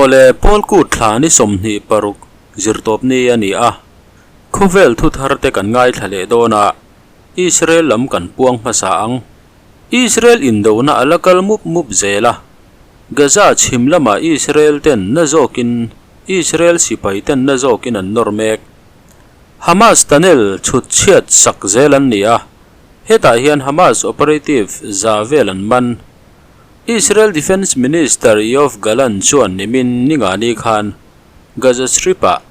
Awle, Pawlkut thla ni 26 zirtawpni a ni a, khawvel thu thar te kan ngaithla leh dawn a, Israel lam kan puang hmasa ang. Israel indona a la kal mup mup zel a, Gaza chhim lamah Israel ten na zawkin Israel sipai ten na zawkin an nawr mek. Hamas tunnel chhut chhiat sak zel an ni a, hetah hian Hamas operative za vel an man. Israel Defence Minister Yoav Gallant chuan nimin ningani khan Gaza Strip-ah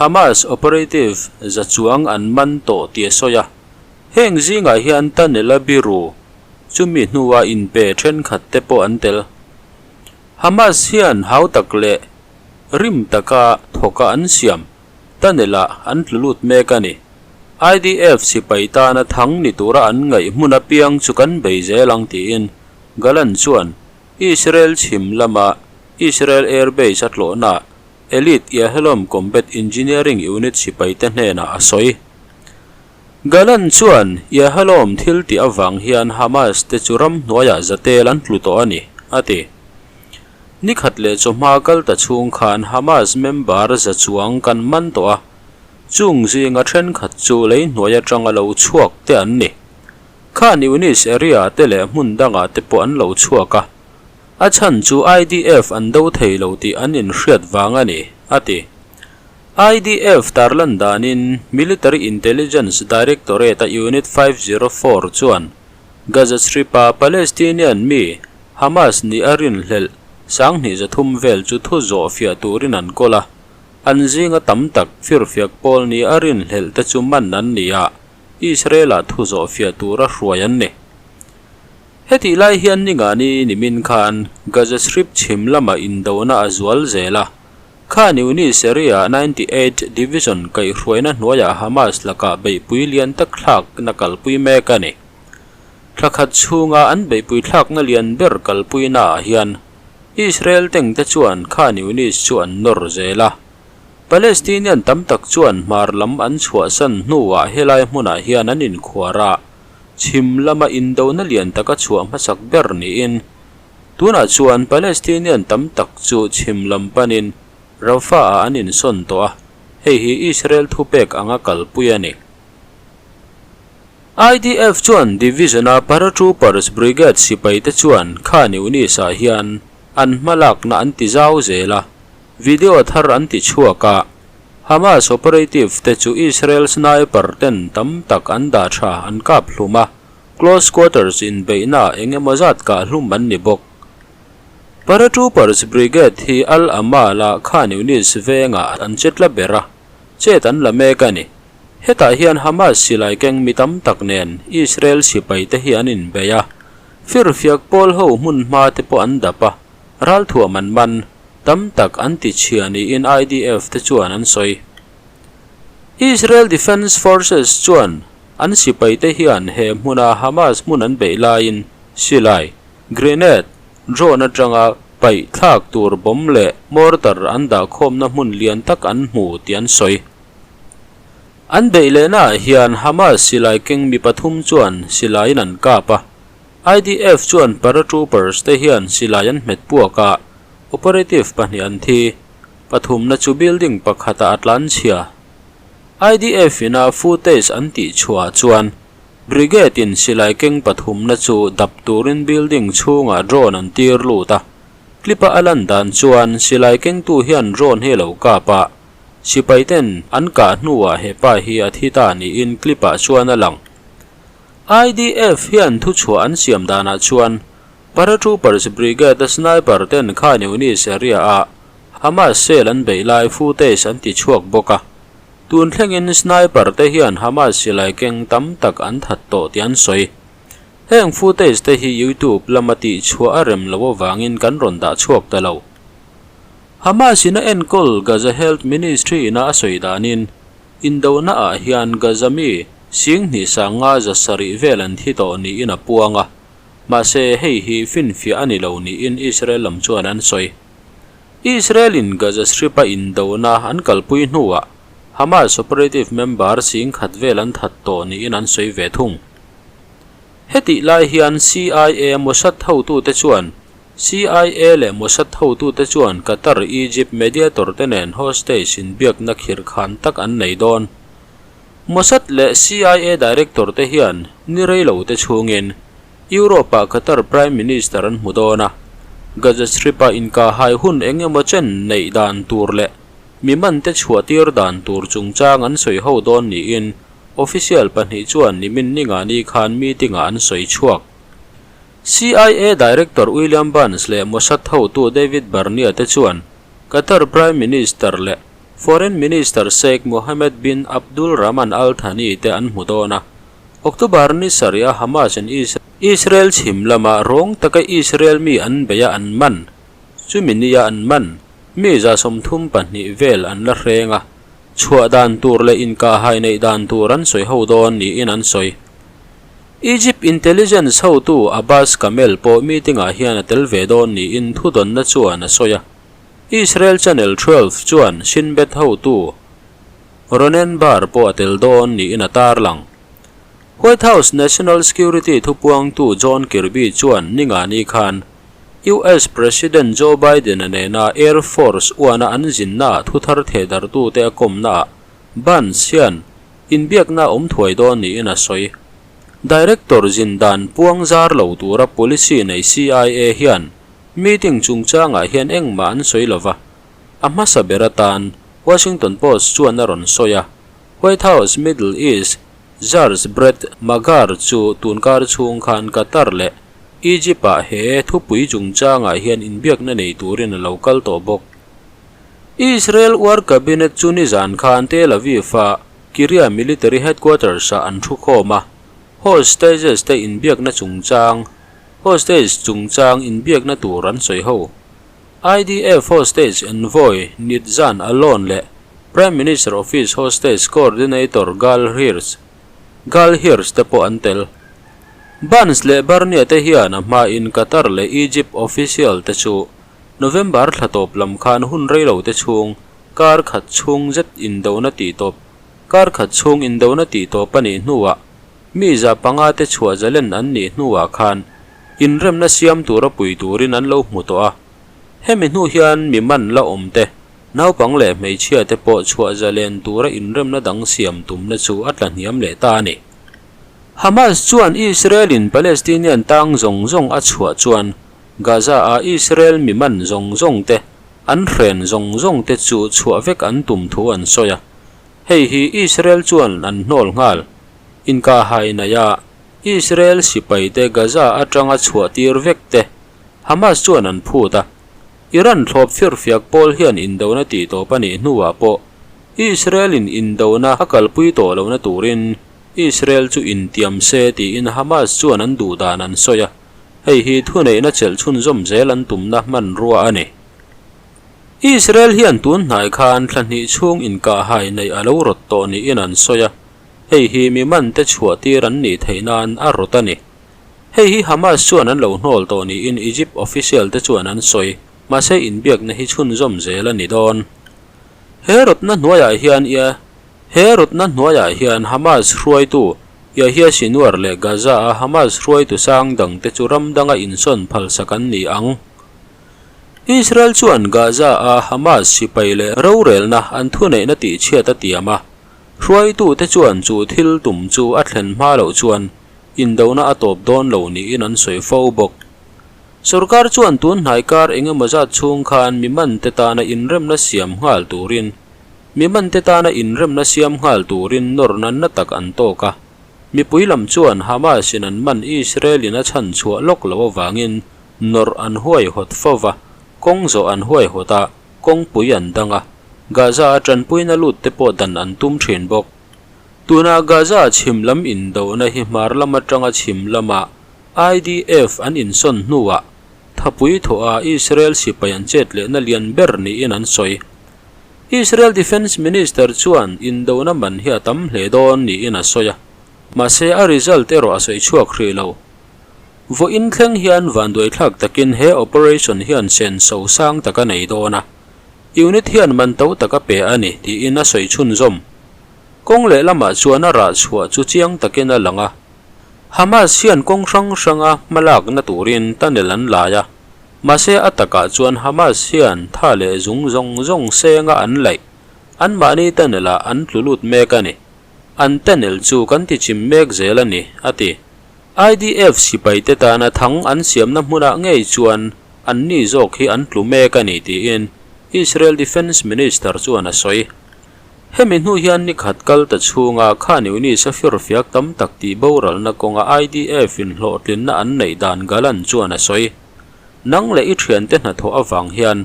Hamas operative za chuang an man tawh tih a sawi a, heng zingah hian tunnel-a biru chumi hnua inpe thenkhat te pawh an tel. Hamas hian hautak leh rim taka thawka an siam tunnel-ah an tlu lut mek a ni. IDF sipai tana thang ni tura an ngaih hmun apiang chu kan bei zel ang tiin Gallant chuan Israel chhim lama Israel Air Base a tlawhnaah Elite Yahalom Combat Engineering Unit sipaite hnenah a sawi. Gallant chuan Yahalom thil tih avang hian Hamas te chu ramhnuaiah zatel an tlu tawh a ni, a ti. Nikhat leh chawhma kal ta chhung khan Hamas member za chuang kan man tawh a, chung zinga thenkhat chu lei hnuai atanga lo chhuak te an ni. Khan Yunis area te leh hmun dangah te pawh an lo chhuak a, a chhan chu IDF an do thei lo tih an inhriat vang a ni, a ti. IDF tarlan danin Military Intelligence Directorate-a Unit 504 chuan Gaza Strip-a Palestinian mi Hamas nih a rinhlelh 23 vel chu thu zawh fiah turin an kawl a, an zinga tam tak firfiak pawl nih a rinhlelh te chu man an ni a. Israel-ah thu zawh fiah tura hruai an ni. Hetih lai hian ningani nimin khan Gaza Strip chhim lamah indona a zual zel a, Khan Yunis area 98 Division kaihhruaina hnuaiah Hamas lakah beihpui lian tak thlakna kalpui mek a ni. Thla khat chhunga an beihpui thlakna lian ber kalpuinaah hian Israel tengte chuan Khan Yunis chu an nawr zel a. Palestinian tam tak chuan hmar lam an chhuahsan hnuah helai hmunah hian an inkhuar a, chhim lama indona lian taka chhuah hmasak ber niin tunah chuan Palestinian tam tak chu chhim lam panin Rafah-ah an insawn tawh a, hei hi Israel thupek anga kalpui a ni. IDF chuan Division-a Paratroopers Brigade sipaite chuan Khan Yunis-ah hian an hmalakna an ti zau zel a, Video thar an ti chhuak a, Hamas operative te chu Israel sniper ten tam tak an dah tha an kap hlum a, close quarters inbeihna eng emaw zat kah hlum an ni bawk. Paratroopers Brigade hi Al Amal-a Khan Yunis vengah an che tla ber a, chet an la mek a ni. Hetah hian Hamas silai keng mi tam tak nen Israel sipai te hi an inbei a, firfiak pawl ho hmun hma te pawh an dap a, Ralthuam an man tam tak an ti chhia niin IDF te chuan an sawi. Israel Defense Forces chuan an sipaite hian he hmuna Hamas hmun an beih laiin silai, grenade, drone atanga paih thlak tur bomb leh mortar an dahkhawmna hmun lian tak an hmu tih an sawi. An beih lehnaah hian Hamas silai keng mi pathum chuan silaiin an kap a. IDF chuan paratroopers te hian silai an hmet puak a, operative pahnih an thi. Pathumna chu building pakhatah a tlan chhia. IDF ina footage an tih chhuah chuan brigade in silai keng pathumna chu dap turin building chhungah drone an tir lut a. Clip a a lan dan chuan silai kengtu hian drone hi a lo kap a, sipai ten an kah hnuah hepa hi a thi ta niin clip ah chuan a lang. IDF hian thuchhuah an siam danah chuan Paratroopers Brigade-a sniper ten Khan Yunis area-ah Hamas cell an beih lai footage an ti chhuak bawk a. Tun thlengin sniper te hian Hamas silai keng tam tak an that tawh tih an sawi. Heng footage te hi YouTube lama tihchhuah a rem loh avangin kan rawn dah chhuak ta lo. Hamas in a enkawl Gaza Health Ministry ina a sawi danin Indona ah hian Gaza mi 75 700 vel an thi tawh niin a puang a, mahse hei hi finfiah a ni lo niin Israel lam chuan an sawi. Israel in Gaza Strip a indona an kalpui hnuah Hamas operative member 10,000 vel an that tawh niin an sawi ve thung. Hetih lai hian CIA Mossad hotute chuan. CIA leh Mossad hotute chuan Qatar, Egypt mediator te nen hostage inbiakna khirhkhan tak an nei dawn. Mossad leh CIA director te hian ni rei lo te chhungin Europe-ah Qatar Prime Minister an hmu dawn a, Gaza Strip-a inkahhai hun eng emaw chen neih dan tur leh mi mante chhuahtir dan tur chungchang an sawi ho dawn niin official pahnih chuan nimin ningani khan meeting-ah an sawi chhuak. CIA Director William Burns leh Mossad hotu David Barnea te chuan Qatar Prime Minister leh Foreign Minister Sheikh Mohammed bin Abdul Rahman Al Thani te an hmu dawn a. October ni sarih a Hamas in Israel chhim lama rawng taka Israel mi an bei a an man, chumi nia an man, mi 32 vel an la hreng a, chhuah dan tur leh inkahhai neih dan tur an sawi ho dawn niin an sawi. Egypt intelligence hotu Abbas Kamel pawh meeting-ah hian a tel ve dawn niin thudawnna chuan a sawi a. Israel Channel 12 chuan Shin Bet hotu Ronen Bar pawh a tel dawn niin a tarlang. White House National Security thupuangtu John Kirby chuan ningani khan US President Joe Biden-a nena Air Force One-a an zinnaah thuthar thehdarhtute a kawmnaah Burns hian inbiakna a awm thuai dawn niin a sawi. Director zin dan puang zar lo tura policy nei CIA hian meeting chungchangah hian engmah an sawi lova, A hmasa ber atan Washington Post chuan a rawn sawi a, White House Middle East Czars Brett Magar chu tunkar chhung khan Qatar leh Egypt-ah he thupui chungchangah hian inbiakna nei turin a lo kal tawh bawk. Israel War Cabinet chu nizan khan Tel Aviv-a Kirya Military Headquarters-ah an thukhawm a, hostages te inbiakna chungchang hostage chungchang inbiakna tur an sawi ho. IDF Hostage Envoy Nitzan Alon leh Prime Minister Office Hostage Coordinator Gal Hirsch Gal Hirsch te pawh an tel. Burns leh Barnier te hian a hmain Qatar leh Egypt official te chu November thla tawp lam khan hun reilo te chhung kar khat chhung zet indona tih tawp kar khat chhung indona tih tawp a nih hnuah mi 500 te chhuah zalen an nih hnuah khan inremna siam tura pui turin an lo hmu tawh a. Hemi hnu hian mi man la awm te, naupang leh hmeichhia te pawh chhuah zalen tura inremna dang siam tumna chu a tla hniam leh ta a ni. Hamas chuan Israel-in Palestinian tang zawng zawng a chhuah chuan Gaza-a Israel mi man zawng zawng te, an hren zawng zawng te chu chhuah vek an tum thu an sawi a. Hei hi Israel chuan an hnawl nghal. Inkahhai naia Israel sipaite Gaza atanga chhuah tir vek te Hamas chuan an phut a. Iran thlawp firfiak pawl hian indona tih tawp a nih hnuah pawh Israel-in indona a kalpui tawh lohna turin Israel chu intiam se tiin Hamas chuan an duh dan an sawi a, hei hi thuneihna chelh chhunzawm zel an tumna hmanrua a ni. Israel hian tun hnai khan thla hnih chhung inkahhai neih a lo rawt tawh niin an sawi a. Hei hi mi mante chhuah tir an nih theih nan a rawt a ni. Hei hi Hamas chuan an lo hnawl tawh niin Egypt official te chuan an sawi, mahse inbiakna hi chhunzawm zel a ni dawn. He rawtna hnuaiah hian ia He rawtna hnuaiah hian Hamas hruaitu Yahya Sinwar leh Gaza-a Hamas hruaitu sang dangte chu ram danga insawn phalsak an ni ang. Israel chuan Gaza-a Hamas sipai leh rorelna an thuneihna tihchhiat a tiam a. Hruaitute chuan chu thil tum chu a thlen hma loh chuan indona a tawp dawn lo niin an sawi fo bawk. Sorkar chuan tun hnai kar eng emaw zat chhung khan mi mante tana inremna siam nghal turin mi mante tana inremna siam nghal turin nawr nanna tak an tawk a. Mipui lam chuan Hamas-in an man Israel-in a chhan chhuah lawk loh avangin nawrh an huaihawt fo va, kawng zawh an huaihawt a, kawngpui an dang a, Gaza-a tanpuina lut te pawh dan an tum thin bawk. Tuna Gaza chhim lam indona hi hmar lam atanga chhim lama IDF an insawn hnuah thapui thawha Israel sipai an chet lehna lian ber niin an sawi. Israel Defence Minister chuan indona man hi a tam hle dawn niin a sawi a, mahse a result erawh a sawi chhuak hrih lo. Vawiin thleng hian vanduaithlak takin he operation hian senso sang tak a nei dawn a, unit hian man to tak a pe a ni tiin a sawi chhunzawm. Kawng lehlamah chuan a rah chhuah chu chiang takin a lang a, Hamas hian kawng hrang hranga hmalakna turin tunnel an lai a, Mahse a takah chuan Hamas hian tha leh zung zawng zawng senga an laih, anmahni tunnel-ah an tlu lut mek a ni. An tunnel chu kan ti chim mek zel a ni, a ti. IDF sipaite tana thang an siamna hmunah ngei chuan anni zawk hi an tlu mek a ni tiin Israel Defence Minister chuan a sawi. Hemi hnu hian ni khat kal ta chhunga Khan Yunis a firfiak tam tak tih boralna kawnga IDF in hlawhtlinna an neih dan Gallant chuan a sawi. Nang leh i thiante hnathawh avang hian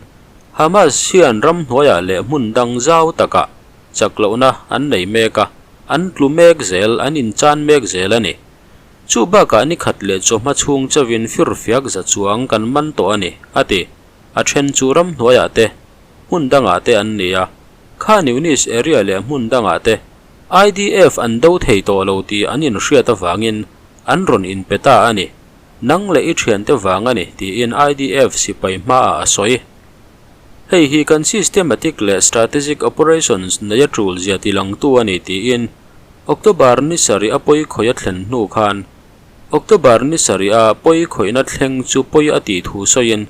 Hamas hian ramhnuaiah leh hmun dang zau takah chak lohna an nei mek a, an tlu mek zel, an inchan mek zel a ni. Chu bakah ni khat leh chawhma chhung chauhin firfiak za chuang kan man tawh a ni, a ti. A then chu ramhnuaiah te, hmun dangah te an ni a. Kha Neunis area leh hmun dangah te IDF an do thei tawh lo tih an inhriat avangin an rawn inpe ta a ni. Nang leh i thiante vang a ni, tiin IDF sipai hmaah a sawi. Hei hi kan systematic leh strategic operations neia tul zia tilangtu a ni tiin October ni sarih a pawi khawih a thlen hnu khan October ni sarih a pawi khawihna thleng chu pawi a tih thu sawiin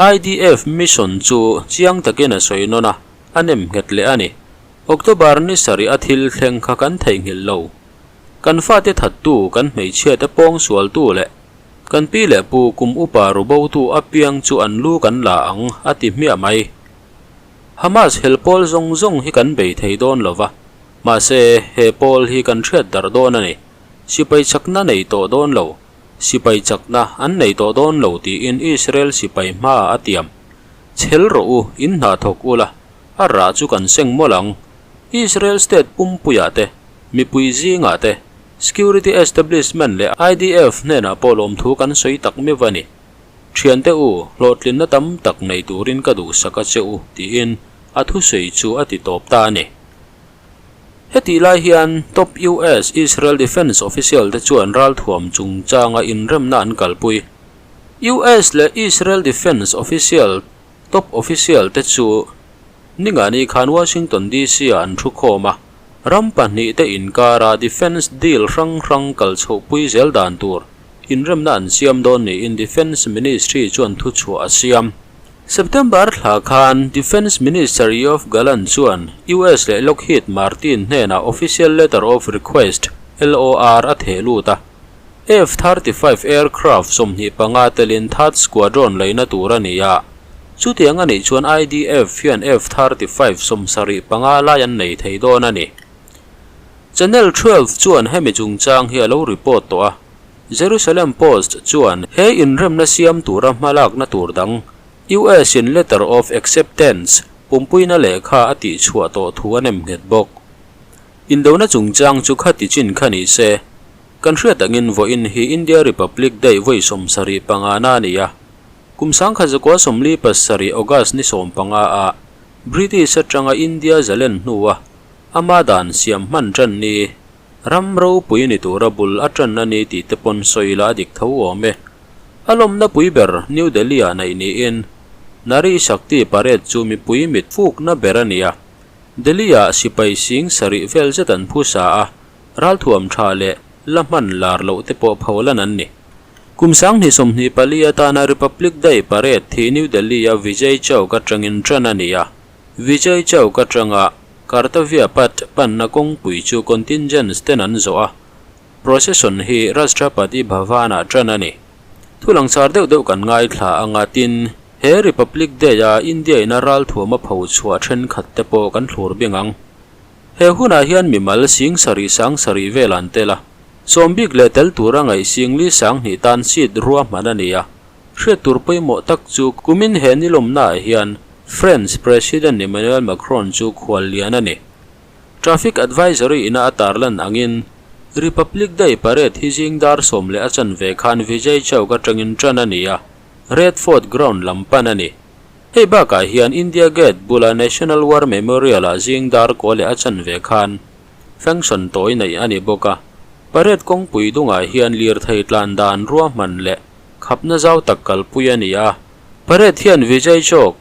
IDF mission chu chiang takin a sawi nawn a, a nem nghet leh a ni. October ni sarih a thil thleng kha kan theihnghilh lo. Kan fate thattu, kan hmeichhiate pawngsualtu leh Kan pi leh pu kum upa rubotu apiang chu an lu kan la ang, a ti hmiah mai. Hamas hel pawl zawng zawng hi kan bei thei dawn lo va, mahse he pawl hi kan hriat darh dawn a ni. Sipai chakna nei tawh dawn lo, sipai chakna an nei tawh dawn lo tiin Israel sipai hmaah a tiam. Chhel rawh u, in hna thawk ula, a rah chu kan seng mawlh ang. Israel state pumpuiah te, mipui zingah te, Security establishment leh IDF hnenah pawh lawmthu kan sawi tak meuh a ni. Thiante u, hlawhtlinna tam tak nei turin ka duhsak a che u, tiin a thusawi chu a ti tawp ta a ni. Hetih lai hian top US Israel Defence official te chuan ralthuam chungchanga inremna an kalpui. US leh Israel Defence official top official te chu Ningani khan Washington DC ah an thukhawm a. Ram pahnihte inkara defence deal hrang hrang kal chhohpui zel dan tur inremna an siam dawn niin Defence Ministry chuan thuchhuah a siam. September thla khan Defence Minister Yoav Gallant chuan US leh Lockheed Martin hnenah Official Letter of Request, LOR, a theh lut a. F-35 aircraft 25 telin Third Squadron leina tur a ni a. Chutiang a nih chuan IDF hian F-35 75 lai an nei thei dawn a ni. Channel 12 chuan hemi chungchang hi a lo report tawh a. Jerusalem Post chuan he inremna siam tura hmalakna tur dang US in Letter of Acceptance pumpuina lehkha a tihchhuah tawh thu a nem nghet bawk. Indona chungchang chu khati chin kha ni se. Kan hriat angin vawiin hi India Republic Day vawi 75 na a ni a. Kum sangkhat zakua 47 August ni 15 a British atanga India zalen hnua ama dan siam hman tan ni ram ropui ni tura bul a tan a ni tih te pawn sawi la a dik tho awm e. A lawmna pui ber New Delhi ah neih niin Nari Shakti Parade chu mipui mit fukna ber a ni a. Delhi ah sipai sing sarih vel zet an phusa a, ralthuam tha leh la hman lar loh te pawh pholan an ni. Kum 2024 atana Republic Day Parade thi New Delhi-a Vijay Chowk atangin tan a ni a. Vijay Chowk atanga Kartavya Path panna kawngpui chu contingents ten an zawh a. Procession hi Rashtrapati Bhavan-ah tan a ni. Thu langsar deuh deuh kan ngaithla anga tin, he Republic Day-a India-in a ralthuam a pho chhuah thenkhat te pawh kan thlur bing ang. He hunah hian mimal sing sarih sang sarih vel an tel a. Sawm bik leh tel tura ngaih sing li 2000 tan seat ruahman a ni a. Hriat tur pawimawh tak chu kumin he nilawmnaah hian France President Emmanuel Macron chu khual lian a ni. Traffic Advisory ina a tarlan angin Republic Day Parade hi zing dar sawm leh a chanve khan Vijay Chowk atangin tan a ni a, Red Fort Ground lam pan a ni. Hei bakah hian India Gate bula National War Memorial-ah zing dar kaw leh a chanve khan Function tawi neih a ni bawk a, parade kawngpui dungah hian lirthei tlan dan ruahman leh khapna zau tak kalpui a ni a. Parade hian Vijay Chowk,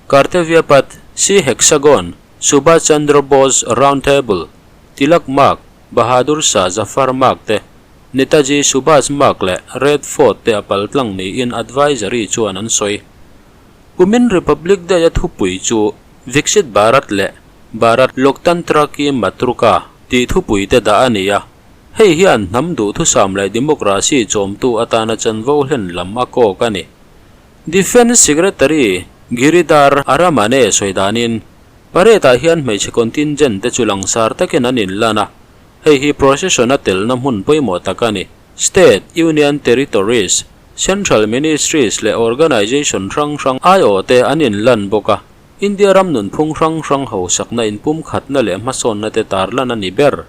Kartavya Path, C Hexagon, Subhash Chandra Bose Round Table, Tilak Marg, Bahadur Shah Zafar Marg te Netaji Subhas Marg leh Red Fort te a paltlang niin advisory chuan an sawi. Kumin Republic Day-a thupui chu Viksit Bharat leh Bharat Loktantra Ki Matruka tih thupui te dah a ni a, hei hian hnam duhthusam leh democracy chawmtu atana chanvo hlen lam a kawk a ni. Defence Secretary Giridhar Aramane sawi danin, Parade-ah hian hmeichhe contingent te chu langsar takin an inlan a, hei hi procession a telna hmun pawimawh tak a ni. State, Union Territories, Central Ministries leh Organisation hrang hrang aiawhte an inlan bawk a, India ram nunphung hrang hrang hausakna inpumkhatna leh hmasawnna te tarlan a ni ber.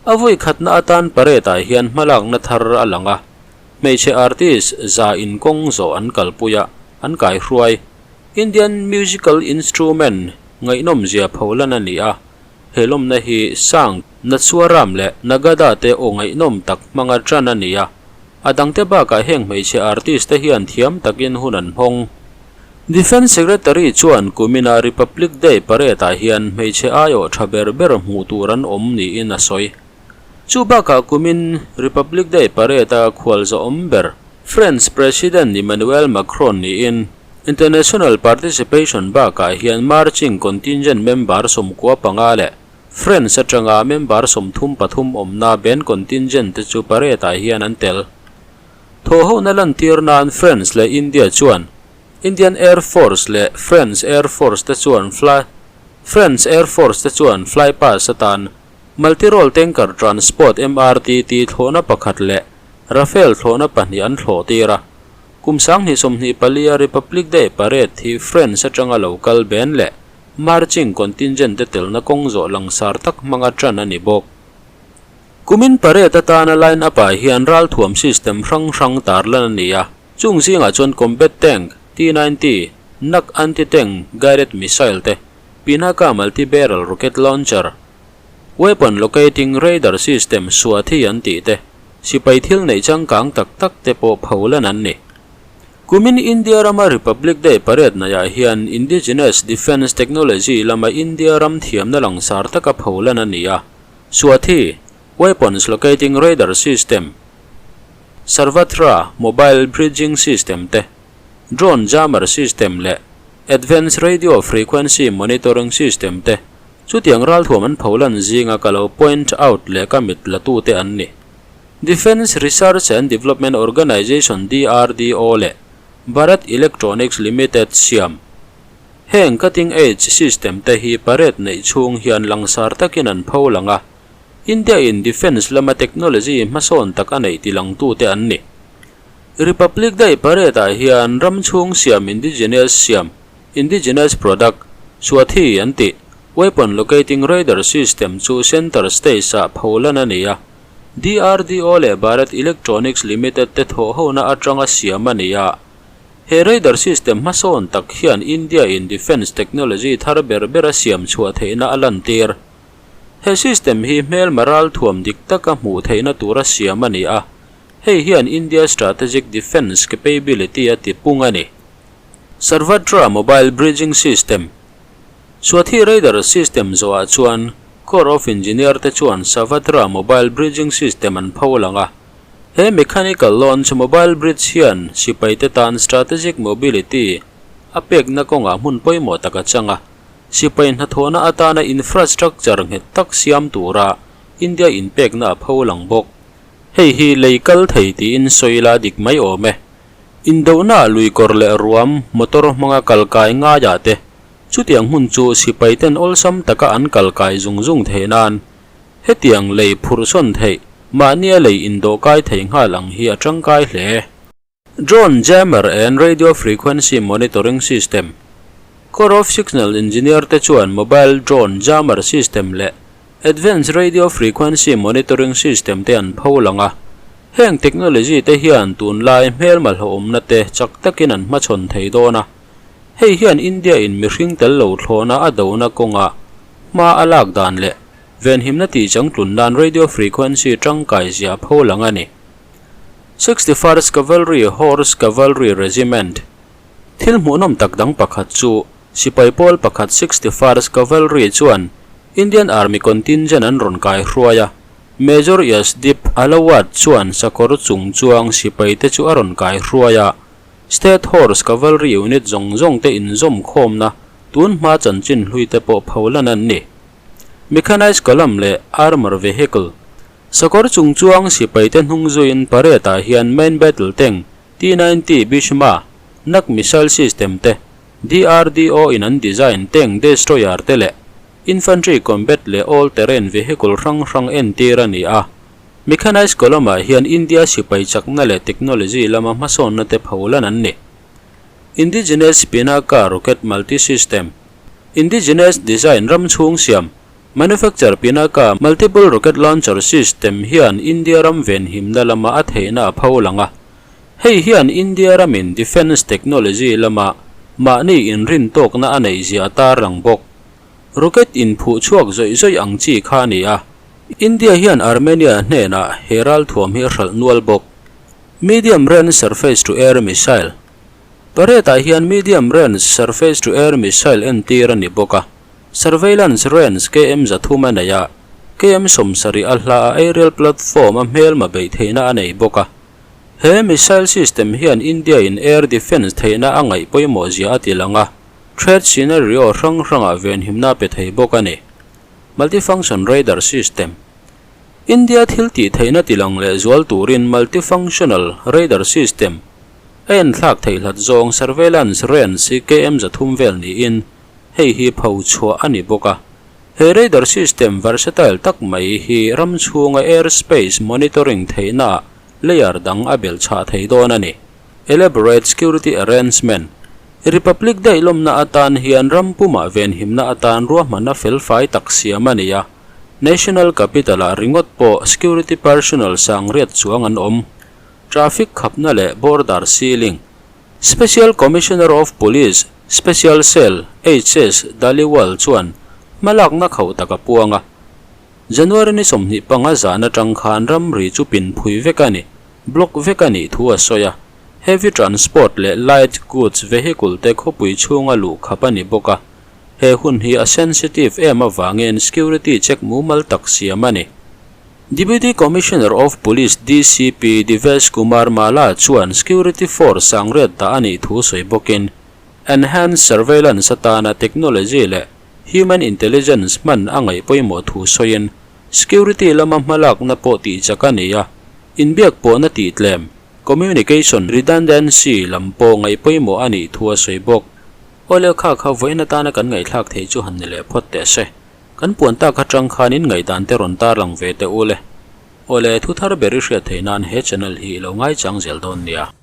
A vawi khatna atan parade-ah hian hmalakna thar a lang a, hmeichhe artist za inkawng zawh an kalpui a, an kaihruai. Indian musical instrument ngaihnawmzia pholan a ni a, he lawmna hi Sang, Natsuaram leh Nagada te aw ngaihnawm tak hmanga tan a ni a, a dangte bakah heng hmeichhe artist te hian thiam takin hun an hawng. Defence Secretary chuan kumina Republic Day parade ah hian hmeichhe aiawh tha ber ber hmuh tur an awm niin a sawi. Chu bakah kumin Republic Day parade a khualzawhawm ber France President Emmanuel Macron niin International participation bakah hian marching contingent member 95 leh France atanga member 33 awmna band contingent te chu parade ah hian an tel. Thawhhona lantir nan France leh India chuan Indian Air Force leh France Air Force te chuan fly France Air Force te chuan fly pass atan Multi-role Tanker Transport MRTT thlawhna pakhat leh Rafale thlawhna pahnih an thlawh tir a. Kum 2024 a Republic Day Parade hi France atanga lo kal band leh marching contingent te telna kawng zawh langsar tak hmanga tan a ni bawk. Kumin parade atana line up ah hian ralthuam system hrang hrang tarlan a ni a, chung zingah chuan combat tank, T-90, Nag anti-tank guided missile te, Pinaka multi-barrel rocket launcher, weapon locating radar system Swathi an tih te, sipai thil neih changkang tak tak te pawh pholan an ni. Kumin India rama Republic Day parade naiah hian Indigenous Defence Technology lama India ram thiamna langsar taka pholan a ni a, Swathi, Weapons Locating Radar System, Sarvatra Mobile Bridging System te, Drone Jammer System leh Advanced Radio Frequency Monitoring System te chutiang ralthuam an pholan zinga ka lo point out leh ka mit la tute an ni. Defence Research and Development Organisation, DRDO, leh Bharat Electronics Limited siam heng cutting edge system te hi parade neih chhung hian langsar takin an pho lang a, India in defence lama technology hmasawn tak a neih tilangtute an ni. Republic Day parade ah hian ram chhung siam indigenous siam, indigenous product, Swathi an tih, weapon locating radar system chu centre stage ah pholan a ni a, DRDO leh Bharat Electronics Limited te thawhhona atanga siam a ni a. He radar system hmasawn tak hian India in defence technology thar ber ber a siam chhuah theihna a lantir. He system hi hmelma ralthuam dik taka hmuh theihna tura siam a ni a, hei hian India strategic defence capability a tipung a ni. Sarvatra Mobile Bridging System, Swathi Radar System zawhah chuan Corps of Engineer te chuan Savatra Mobile Bridging System an pho lang a. He mechanical launch mobile bridge hian sipaite tan strategic mobility a pekna kawngah hmun pawimawh tak a chang a. Sipai hnathawhna atana infrastructure nghet tak siam tura India inpekna a pho lang bawk. Hei hi lei kal thei tiin sawi la dik mai awm e. Indohna lui kawr leh ruam motor hmanga kal kai ngaiah te, chutiang hmun chu sipai ten awlsam taka an kal kai zung zung theih nan hetiang lei phurhsawn theih, mahnia lei indawh kai thei nghal ang hi a tangkai hle. Drone Jammer and Radio Frequency Monitoring System, Corps of Signal Engineer te chuan mobile drone jammer system leh Advanced Radio Frequency Monitoring System te an pho lang a, heng technology te hian tunlai hmelma hlauhawmna te chak takin an hmachhawn thei dawn a, hei hian India in mihring tel lo thlawhna a dona kawnga hma a lak dan leh venhimna tihchangtlun nan radio frequency tangkai zia a pho lang a ni. 61st Cavalry Horse Cavalry Regiment Thil hmuhnawm tak dang pakhat chu sipai pawl pakhat 61st Cavalry chuan Indian Army contingent an rawn kai hruai a. Major Yasdeep Ahlawat chuan sakawr chung chuang sipaite chu a rawn kai hruai a, State Horse Cavalry Unit zawng zawng te inzawm khawmna tun hma chanchin hlui te pawh pholan an ni. Mechanized Column leh Armour Vehicle Sakawr chung chuang sipaite hnung zuiin parade ah hian Main Battle Tank, T-90 Bhishma, Nag Missile System te, DRDO in an design tank destroyer te leh Infantry Combat leh All Terrain Vehicle hrang hrang entir a ni a. Mechanized Column ah hian India sipai chakna leh technology lama hmasawnna te pholan an ni. Indigenous Pinaka Rocket Multi-System, Indigenous Design ram chhung siam, Manufacture Pinaka Multiple Rocket Launcher System hian India ram venhimna lama a theihna a pho lang a. Hei hian India ramin defence technology lama mahni inrin tawkna a neih zia a tarlang bawk. Rocket inphuh chhuak zawih zawih ang chi kha a ni a. India hian Armenia hnenah he ralthuam hi a hralh nual bawk. Medium Range Surface to Air Missile Parade-ah hian Medium Range Surface to Air Missile entir a ni bawk a. Surveillance Range KM 300 a nei a, KM 70 a hla a aerial platform a hmelma beih theihna a nei bawk a. He missile system hian India in air defence theihna a ngaih pawimawh zia a ti lang a, threat scenario hrang hrangah venhimna a pe thei bawk a ni. Multifunction Radar System India thil tih theihna ti lang leh zual turin Multifunctional Radar System a enthlak theih hlat zawng surveillance range hi KM 300 vel niin Hei hi pho chhuah a ni bawk a. He radar system versatile tak mai hi ram chhunga airspace monitoring theihnaah layer dang a belh chhah thei dawn a ni. Elaborate security arrangement, Republic Day lawmna atan hian ram pumah venhimna atan ruahmanna felfai tak siam a ni a. National Capital-ah ringawt pawh security personnel sangriat chuang an awm. Traffic khapna leh border sealing, Special Commissioner of Police, Special Cell, HS Dhaliwal chuan hmalakna khauh tak a puang a. January ni 25 zan atang khan ramri chu pin phui vek a ni, block vek a nih thu a sawi a. Heavy transport leh light goods vehicle te khawpui chhunga luh khap a ni bawk a. He hun hi a sensitive em avangin security check mumal tak siam a ni. Deputy Commissioner of Police, DCP, Divesh Kumar Mala chuan security force sangriat dah a nih thu sawi bawkin, enhanced surveillance atana technology leh human intelligence hman a ngaih pawimawh thu sawiin, security lama hmalakna pawh tihchak a ni a, inbiak pawhna tihtlem, communication redundancy, lam pawh ngaih pawimawh a nih thu a sawi bawk. Awle kha kha vawiin atana kan ngaihthlak theih chu han ni leh phawt teh se. Kan puan tak atang khan in ngaihdan te rawn tarlang ve teh u le. Awle, thu thar ber i hriat theih nan he channel hi i lo ngaichang zel dawn nia.